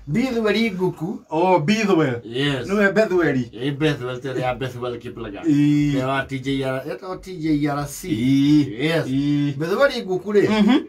Bithweri Nguku. Oh, Bithwell. Yes. Nĩwe Bethweli. Ĩ Bethwell tene ya Bethwell Kiplagat. Ĩĩ. Ya TJR, etagwo TJRC. Ĩĩ. Yes. Ĩĩ. Bethweli Nguku rĩ, Mhm.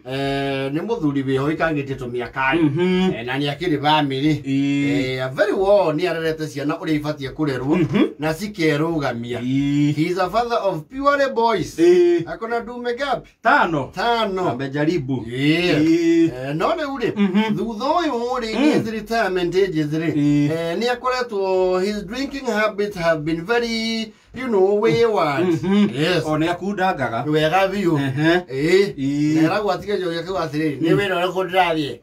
nĩ mũthuri wĩho ikangĩtie tũmĩaka rĩ. Mhm. Na nĩ akĩrĩ bamĩrĩ. Ĩĩ. Very well nĩ arerete ciana ũrĩa ibatiĩ kũrerwo Mhm. na cikerũgamia. Ĩĩ. He is a father of pure boys. Ĩĩ. Akona ndume ngapi? Tano. Tano. Amejaribu. Yeah. Ĩĩ. No rĩu rĩ, Mhm. thutha ũyũ rĩ, his retirement ages rĩ, Ĩĩ. nĩ akoretwo his drinking habits have been very, you know, wayward. Mhm. Yes. O nĩ akundangaga. Wega biũ. Ehe. Ĩĩ. Ĩĩ. Na eragwo atige njohi akiuga atĩrĩrĩ, nĩ wĩra ũrĩkũ ndĩrathiĩ?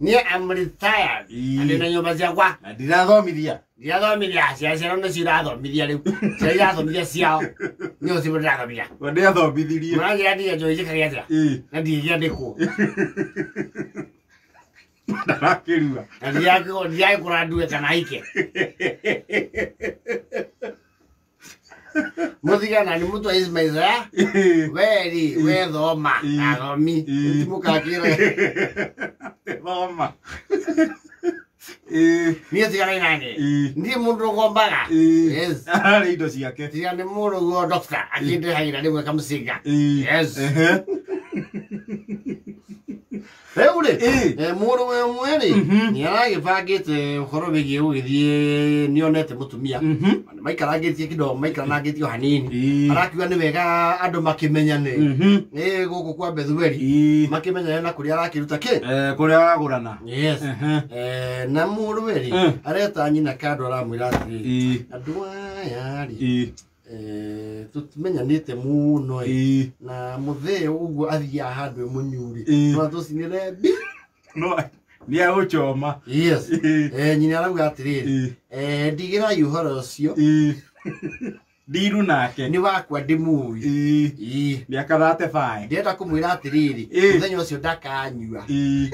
Niĩ am retired. Ĩĩ. Na ndĩna nyũmba ciakwa. Na ndirathomithia. Ndirathomithia, ciana ciana nĩcio irathomithia rĩu. Ciana irathomithia ciao. Niĩ ũcio ndĩrathomithia. We nĩathomithirie. Mũranjĩra ndige njohi njĩkage atĩa? Ĩĩ. Na ndingĩandĩkwo. Ndarakĩrua. Na ndiragĩkũra ndue kana ike. Mũthigana nĩ mũtwa Ismaila. Ĩĩ. Weri, we thoma. Ĩĩ. Athomi. Ĩĩ. Timũkakĩra. Thoma. Ĩĩ. Niĩ tiganai nani. Ĩĩ. Ndiĩ mũndũ ũgombaga. Ĩĩ. Yes. Ararĩ indo ciake. Tiga nĩ mũrũguo doctor akĩndĩhagĩra rĩmwe kamũcinga. Ĩĩ. Yes. Ehe. Rĩu rĩ, Ĩĩ. mũrũ we ũmwe rĩ, Mhm. nĩ aragĩbangĩte ũhoro wĩgiĩ gũgĩthiĩ nĩonete mũtumia. Mhm. Maikaranĩtie kidogo, maikaranangĩtie o hanini. Ĩĩ. Arakiuga nĩ wega andũ makĩmenyane. Mhm. Ĩ gũkũ kwa Bethueli. Ĩĩ. Makĩmenyane na kũrĩa arakĩruta kĩ? Kũrĩa aragũrana. Yes. Ehe. Na mũrũwe rĩ, Mm. areta nyina kando aramwĩra atĩrĩrĩ, Ĩĩ. andũ aya rĩ, Ĩĩ. tũtimenyanĩte mũno ĩ. Ĩĩ. Na mũthee ũguo athiaga handũ e mũnyuri. Ĩĩ. No atũcinĩre mbi. No nĩ agũchoma. Yes. Ĩĩ. Nyina arauga atĩrĩrĩ, Ĩĩ. ndigĩrai ũhoro ũcio, Ĩĩ. Ndiru nake. nĩ wakwa ndĩmũĩ. Ĩĩ. Ĩĩ. Mĩaka 35. Ndĩrenda kũmwĩra atĩrĩrĩ, Ĩĩ. mũthenya ũcio ndakanyua. Ĩĩ.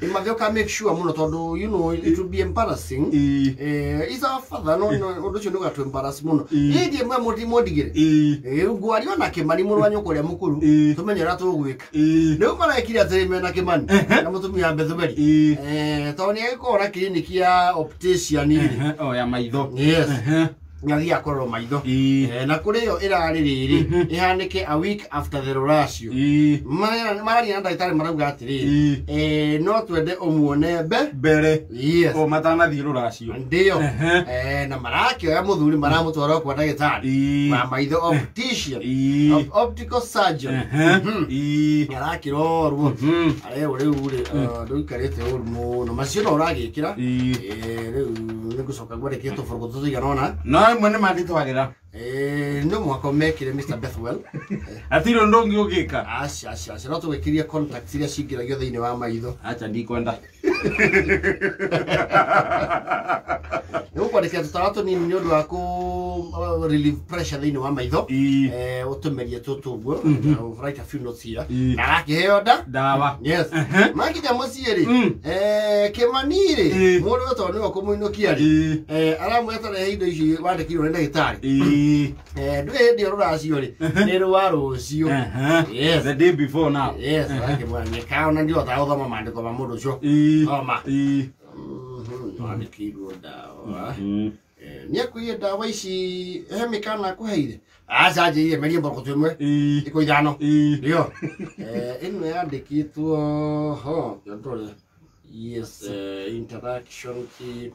Ĩmathe ũka make sure mũno tondũ you know it will be embarrassing. Ĩĩ. Is our father no no ũndũ ũcio nĩ ũgatũ embarrass mũno. Ĩĩ. Niĩ ndiĩ mwe mũndigĩre. Ĩĩ. Ngwario na Kĩmani mũrũ wa nyũkwa ũrĩa mũkũrũ, Ĩĩ. tũmenye ũrĩa tũgwĩka. Ĩĩ. Rĩu marekire atĩrĩ mena Kĩmani Ehe. na mũtumia wa Bethueli. Ĩĩ. Tondũ nĩ agĩkoragwo na kiriniki ya optician rĩ. Ehe, o ya maitho. Yes. Ehe. Nĩ athiaga kũrorwo maitho. Ĩĩ. Na kũrĩ ĩyo ĩrarĩ rĩrĩ, Mhm. ĩhanĩke a week after the rũracio. Ĩĩ. Mararia na ndagĩtarĩ marauga atĩrĩrĩ, Ĩĩ. no twende ũmuone mbe. Mbere. Yes. O matanathiĩ rũracio. Ndio. Ehe. Na marakĩoya mũthuri maramũtwara kwa ndagĩtarĩ Ĩĩ. wa maitho optician, Ĩĩ. optical surgeon. Ehe. Mhm. Ĩĩ. Nĩarakĩrorwo. Mhm. Arerwo rĩu rĩ, ndũikarĩte ũru mũno macio no ũragĩkĩra. Ĩĩ. Rĩu nĩngũcoka ngwandĩkĩre tũbũrũgũtũ tũigana ũna. No ĩmwe nĩ mandĩtwarĩra. No mũhaka ũmekĩre Mr. Bethwell. Hatirĩ ũndũ ũngĩ ũngĩka. Aca aca aca, no tũgĩkĩrie contacts iria cingĩragio thĩinĩ wa maitho. Acha ndikwenda. Nĩgũkwandĩkĩra tũtara tũnini nĩ ũndũ wa kũ relieve pressure thĩinĩ wa maitho. Ĩĩ. Ũtũmerie tũtũ ũguo. I'll write a few notes here. Ĩĩ. Na arakĩheo nda. Ndawa. Yes. Ehe. Makinya mũciĩ rĩ, Mm. Kĩmani rĩ, Ĩĩ. mũndũ ũyũ tondũ nĩwe ũkũmũinũkia rĩ, Ĩĩ. aramwĩta rehe indo ici wandĩkĩirwo nĩ ndagĩtarĩ. Ĩĩ. Ndũĩ hĩndĩ ĩyo rũracio rĩ, nĩ rwa rũciũ. Ehe. Yes. The day before now. Yes, arakĩmwĩra nĩkaona ndihotaga gũthoma maandĩko ma mũndũ ũcio. Ĩĩ. Thoma. Ĩĩ. Mhm, wandĩkĩirwo ndawa. Mm. Nĩ akuire ndawa ici he mĩkana akũheire? Aca anjĩrire merie mborogoto ĩmwe Ĩĩ. thikũ ithano. Ĩĩ. Ndio. Ĩno yandĩkĩtwo ho, ndore. Yes, interaction ki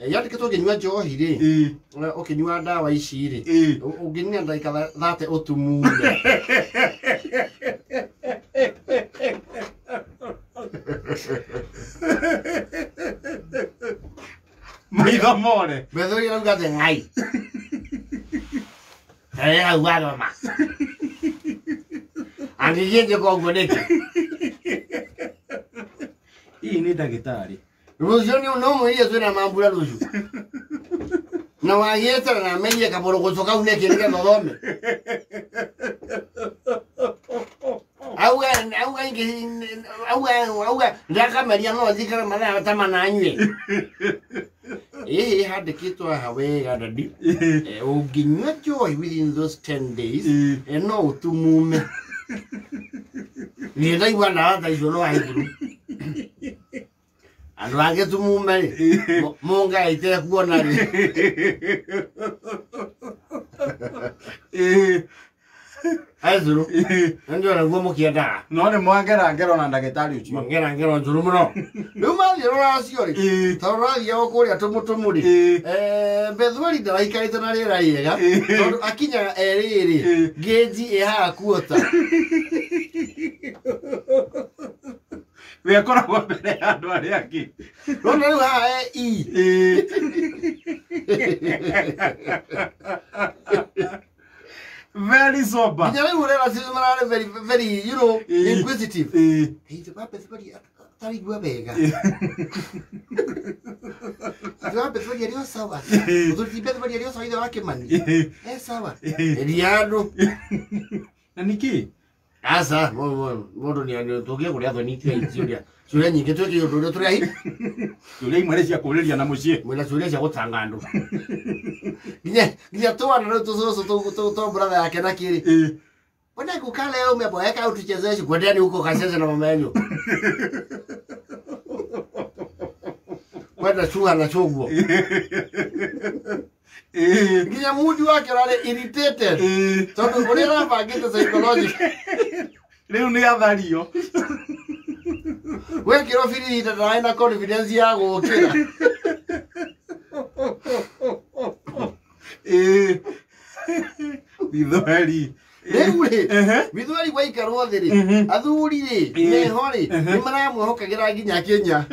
yandĩkĩtwo ũkĩnyua njohi rĩ, Ĩĩ. ũkĩnyua ndawa ici rĩ, Ĩĩ. ũngĩnina ndagĩka 30 ũtumume. Maitho more. Bethuri arauga atĩ ng'ai. Hau wathoma. Angĩthiĩ njĩka ũguo nĩkĩ? Ĩĩ nĩ ndagĩtarĩ. Rũciũ nĩ no mwĩrire twĩna mambura rũciũ. Na wagĩetera na amenye kabũrũgũcũ kau nĩkĩ nĩgetha ũthome. Auga auga ingĩ auga auga ndakameria no njikare mathaa ta mana nyue. Ĩĩ handĩkĩtwo haha wega dadi. Ĩĩ. Ũngĩnyua njohi within those 10 days, Ĩĩ. no ũtumume. Niĩ ndaigua ndawa ta icio no aithuru. Andũ angĩ tumume rĩ, mũngaite kuona rĩ. Aithuru. Ndio naguo mũkĩendaga. No nĩ mwangera ngero na ndagĩtarĩ ũcio. Ngera ngero njũru mũno. Rĩu mathiĩ rũracio rĩ, tondũ ũrathiaga kũrĩa tũmũtũmũ rĩ, Bethueli ndaraikarĩte na rĩera rĩega, tondũ akinyaga erĩrĩ, ngĩnji ĩ haha kuota. We akoragwo mbere ya andũ arĩa angĩ. Rona rĩu haha e E. Very sober. Nginya rĩu relatives mararĩ very, very, you know, inquisitive. Ithe wa Bethueli atarigua wega. Ithe wa Bethueli arĩ o sawa. Mũthuri ti Bethueli arĩ o sawa ithe wa Kĩmani. E sawa. Ria andũ. Na nĩkĩ? Aca, mũndũ nĩ tũngĩe kũrĩa thoni tiga ciũria. Ciũria nyingĩ twĩke ũndũ ũrĩa tũrĩa hi. Ciũria imwe nĩ cia kũũrĩria na mũciĩ. Mwĩna ciũria cia gũtanga andũ. Nginya twana rĩu tũcũcũ twa brother yake na kĩrĩ. Mbona kukaa leo umeboeka au tuchezeshe? Kwendea ni huko kacheze na mama yenu. Kwenda chuha na chuguo. Nginya mudi wake ũrarĩ irritated. Tondũ ũrĩa arabangĩte psychological. Rĩu nĩ athario. Wekĩrwo birithita ndararĩ na confidence ya gũkĩra. Bethueli. Rĩu rĩ, Bethueli gwaikarwo thĩ rĩ, athuri rĩ, meho rĩ, nĩ maramwĩhokagĩra nginya Kenya.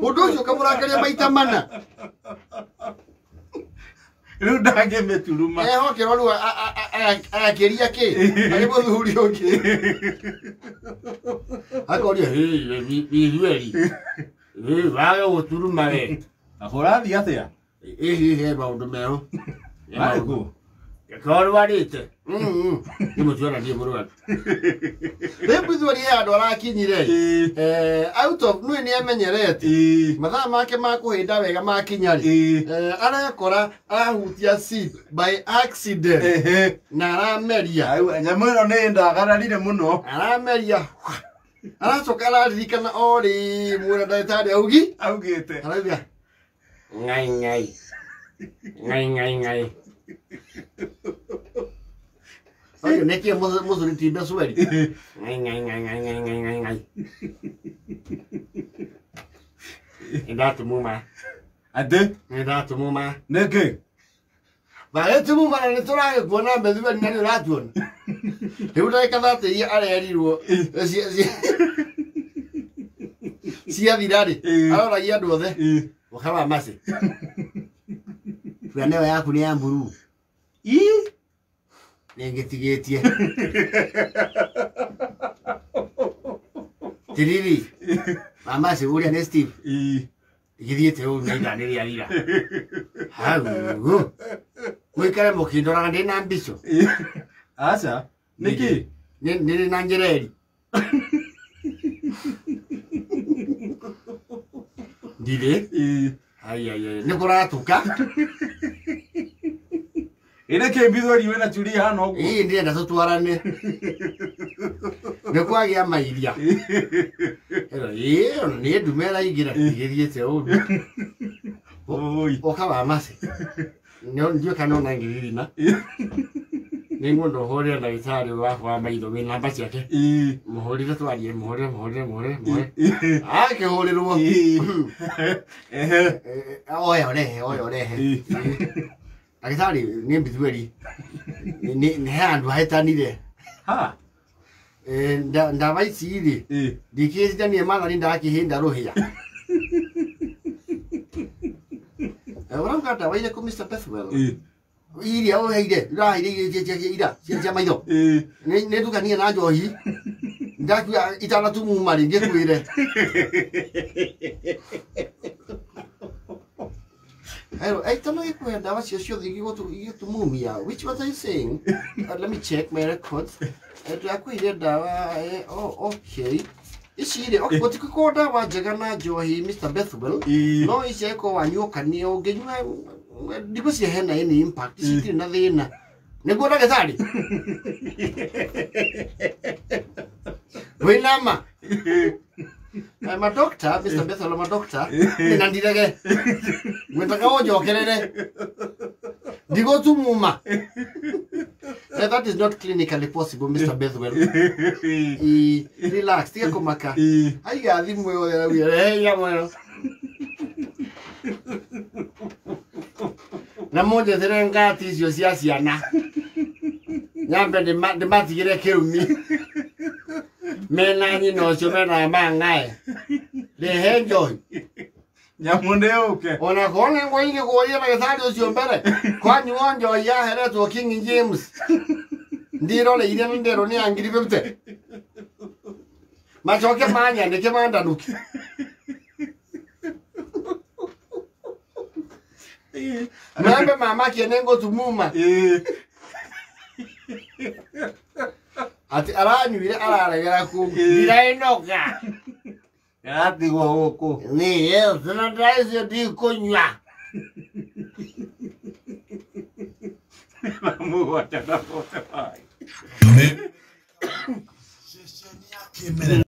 Ũndũ ũcio ũkamũrakaria maita mana. Rĩu ndangĩmĩturuma. Ehokerwo rĩu agakĩria kĩ? Arĩ mũthuri ũngĩ. Akoria, Bethueli, wage gũturuma we. Ũrathiĩ atĩa? Ĩĩ he maũndũ merũ. Warĩ kũ? Korwarĩte. Nĩ mũtuona ndiĩ mũrwaru. Rĩu Bethueli he handũ arakinyire. Out of nĩ nĩ amenyerete. Mathaa make ma kũhĩnda wega makinya rĩ. Arekora arahutia seat by accident. Na arameria. Nyamũ ĩno nĩ ndagararire mũno. Arameria. Aracoka araririkana o rĩmwe na ndagĩtarĩ augi. Augĩte. Arauga. Ngai ngai. Ngai ngai ngai. Oye, nĩkĩ mũthuri ti Bethueli? Ngai ngai ngai ngai ngai ngai ngai ngai. Nĩndatumuma. Atĩ? Nĩndatumuma. Nĩkĩ? Bagĩtumuma na nĩtũragĩkuona Bethueli na nĩũratuona. Rĩu ndagĩka 30 iria arerirwo ciathira rĩ, aroragia andũ othe. Ũkawa maci. Burana ĩyo yaku nĩ ya mburuu. Nĩngĩtigĩtie. Tiriri. Mama ci ũrĩa nĩ Steve. Gĩthiĩte ũru na ithaa nĩrĩathira. Hau. Mũikare mũkĩndoraga ndĩ na mbico. Aca. Nĩkĩ? Nĩrĩ na njĩreri. Ndirĩ. Ai ai ai. Nĩ kũratuka. Ĩrĩ kĩ Bethueli wĩna ciũria hana ũguo? Ĩĩ ndĩrenda tũtwarane. Nĩ kwagĩa mairia. Ĩno ĩĩ ona nĩ ndume ĩraingĩra gĩthiĩte ũru. Oi. Ũka wa maci. Ndiũĩ kana ona ngĩririna. Nĩngwenda ũhũrĩre ndagĩtarĩ wakwa wa maitho wĩ namba ciake. Mũhũrĩre twarie, mũhũrĩre mũhũrĩre mũhũrĩre mũhũrĩre. Akĩhũrĩrwo. Oya ũrehe, oya ũrehe. Ndagĩtarĩ nĩ Bethueli. Nĩ he handũ hahĩtanire. Ha. Ndawa ici rĩ, ndikĩcitanie mathani ndakĩhĩnda rũhĩa. Ũrauga ndawa irĩkũ Mr. Bethuel? Iria ũheire, ũraheire iria ira cia maitho. Nĩ ndukanie na njohi. Ndakua itanatumuma rĩ, ngĩkuĩre. Hello, I don't know if we had was your igĩtumumia. Which what are you saying? Let me check my records. Ndakwĩire ndawa, oh, okay. Ici rĩ, gũtikoragwo ndawa njega na njohi Mr. Bethuel. No ici angĩkorwo wanyuokania ũngĩnyua ndigũcihe hena any impact, ici itirĩ na thĩna. Nĩguo ndagĩtarĩ? Wĩnama. I'm a doctor, Mr. Bethel, I'm a doctor. Nina ndirege. Ngwetaka ũnjokerere. Ndigũtumuma. That is not clinically possible, Mr. Bethwell. Relax, tiga kũmaka. Aiga thimũ yothe araugire, "Hey, ya mwero." Na mũnjethere ngati icio cia ciana. Nyambe ndĩmatigĩre kĩrumi. Mena nyina ũcio mena mang'ae. Rehe njohi. Nyamũ nĩ yũke. Ona kona ngwaingi kuoria ndagĩtarĩ ũcio mbere. Kwanyuo njohi yaheretwo King James. Ndiroreire na nderwo nĩ ya 50,000. Macoke manyandĩke mandanuke. Mambe mamakie nĩngũtumuma. Atĩ aranyuire araregera kũu. Ndirainoka. Ndĩratigwo gũkũ. Nĩ na ndawa icio ndikũnyua. Mũgwanja na 45. Ceceni ya Kĩmerera.